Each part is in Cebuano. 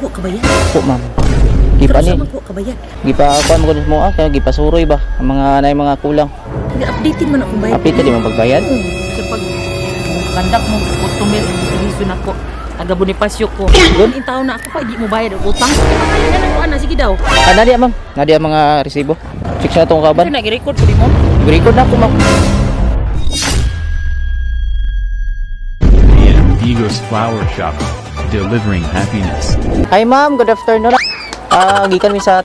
Ko kabayad. Po, ma'am. Gipa Pero ni. sa man ko kabayad. Gipa kuan mo mo ah, kaya gipasuroy ba ang mga nay mga kulang. Updated man akong bayad. Apita di mo pagbayad? Sa pag kandak mo customer investigation ako. Taga Bonifacio ko. Good. In taon na ako pa di mo bayad og utang. Pangalan na ko ana, sige daw. Ah, nadiya, ma'am. Nadiya mga resibo. Check sa atong kaban. Ano nag-record ko di mo? Record na ako, ma'am. AM Digos Flower Shop, delivering happiness. Hi, ma'am, good afternoon. Ah, gikan mi sa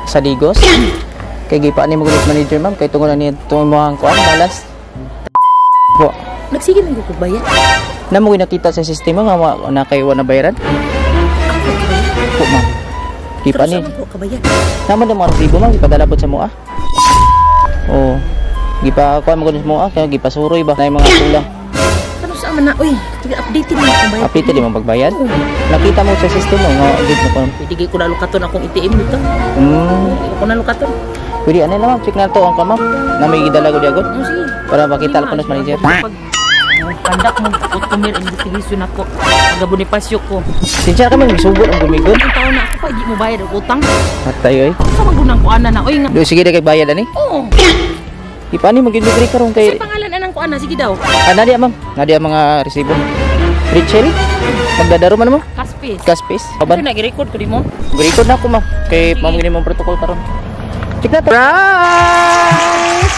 sa Digos. Kay gipa ni mo group manager, ma'am, kay tungod na ni itong mga kuan balas. Po. Nagsige man ko bayad. Na mo nakita sa sistema nga wa na kay wa na bayaran. Ako kabayad. Po, ma'am. Gipa Pero ni. sa man ko kabayad. Naman ang mga resibo, ma'am, gipadala pod sa mua. Oh. Gipa kuan mo mo ah, kaya gipasuroy ba na mga kulang. Pero sa man na oy, updated man akong bayad. Apita di mo pagbayad? Nakita mo sa sistema nga gid mo kuan. Pwede ko na lukaton akong ATM dito. Hindi ko na lukaton. Pwede ano lang, ma'am, check na to ang kama na may gidala ko diagon Oh, sige. para makita ko na manager. Pag kandak mo customer investigation ako. Taga Bonifacio ko. Sinsya ka man misugot ang gumigon. In taon na ako pa di mo bayad og utang. Patay oy. Sa man gunang ko ana na oy nga. Do sige na kay bayad ani. Oo. Ipani magid diri karon kay Sa pangalan anang ko ana, sige daw. Ah, nadiya, ma'am. Nadiya mga resibo. Richel, magdadaro man mo? Kaspis. Kaspis. Ano Kaban. nag-record ko di mo? Record na ako, ma'am. Kay ma'am gini mong protocol karon. Check na to. Surprise!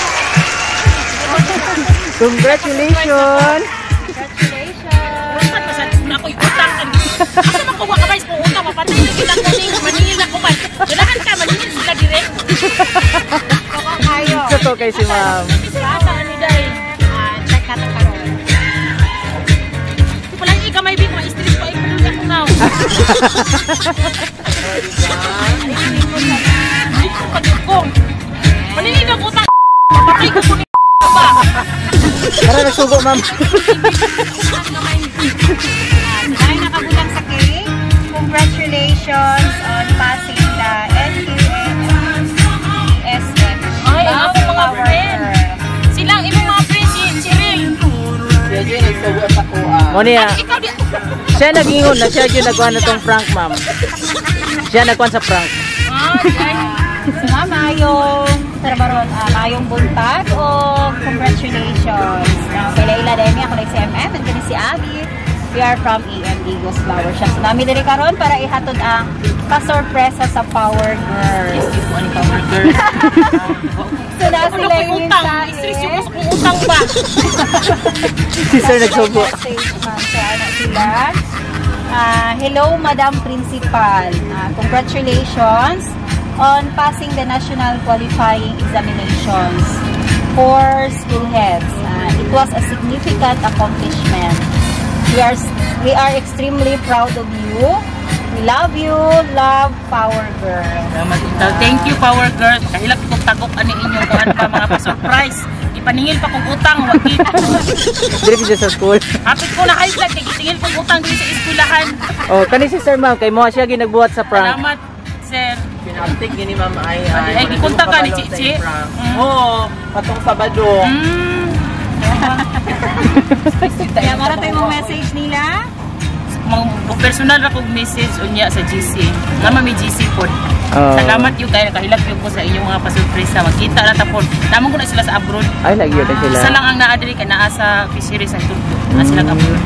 Congratulations! Congratulations! Sa na ako'y utang. Asa man ko wa kabay kung utang mapatay na kita ko ning maningil na ko man. Ganahan ka maningil sila dire. Sa to kay si ma'am. Asa ani dai. Check na to karon. Di pala igamay bi ko stress pa ipalun ako now. Ay ko pagkong. Maningil na utang. Mapatay ko ni ba. Tara nagsugo, ma'am. Ay nakabutang sa cake. Congratulations on passing the NQSF. Ay, ang akong mga friend. Sila ang imong mga friend si Cyril. Mo niya. Ikaw di. Siya nag-ingon na siya yung nagkuhan na tong prank, ma'am. Siya nagkuhan sa prank. Ah, ay. Ma'am, mayong trabaron, mayong buntag o congratulations. Kay Laila Demi, ako lang si MM, and kini si Abby. We are from AM Digos Flower Shop. So, nami diri karon para ihatod ang pasorpresa sa Power Girls. Yes, ko ani Power Girl. So, na Ano sila ko'y yung utang? mensahe. Stress yung gusto kong utang ba? Si sir nagsugo. Message, ma'am. So, ano sila? Hello, Madam Principal. Congratulations on passing the National Qualifying Examinations for school heads. It was a significant accomplishment. We are extremely proud of you. We love you. Love, Power Girl. Salamat itaw. Thank you, Power Girl. Kahilak kong tagok ani inyong kuan pa mga pa-surprise. Ipaningil pa kong utang, wag gid. Diri siya sa school. Hapit ko na high blood kay gitingil kong utang diri sa eskwelahan. Oh, kani si sir, ma'am, kay mo siya ginagbuhat sa prank. Salamat, sir. Pinaptik gini, ma'am, ay Ay, gikontak ka ni Chichi? Oo, patong Sabado. Kaya mara tayo mong message nila. Mga personal ra kog message unya sa GC. Nama may GC pod. Oh. Salamat yung kay nakahilak yung ko sa inyong mga pasurpresa. Magkita ra ta pod. Namon ko na sila sa abroad. Ay, lagi yun na sila. Isa lang ang naa diri kay naa sa fisheries ang Turbo. Naa sila abroad.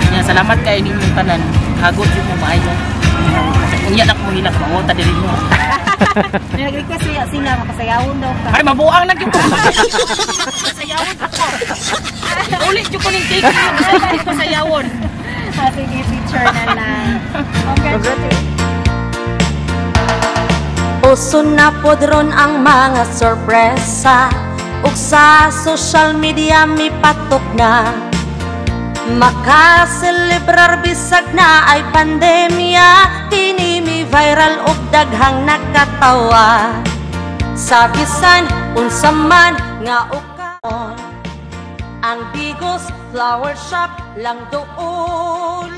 Unya salamat kay ninyong tanan. Hagot jud mo maayo. Unya na ko hilak mawota diri mo. Nag-request sila, sila makasayawon daw ka. Ay, mabuang na gyud ko. Pasayawon ko. Ulit jud ko ning cake. Basta pasayawon. Sige, picture na lang. Congratulations. Uso na pod ron ang mga sorpresa ug sa social media mipatok na. Makaselebrar bisag na ay pandemya, kini mi viral ug daghang nakatawa. Sa bisan unsa man nga ukaon, ang Digos Flower Shop lang doon.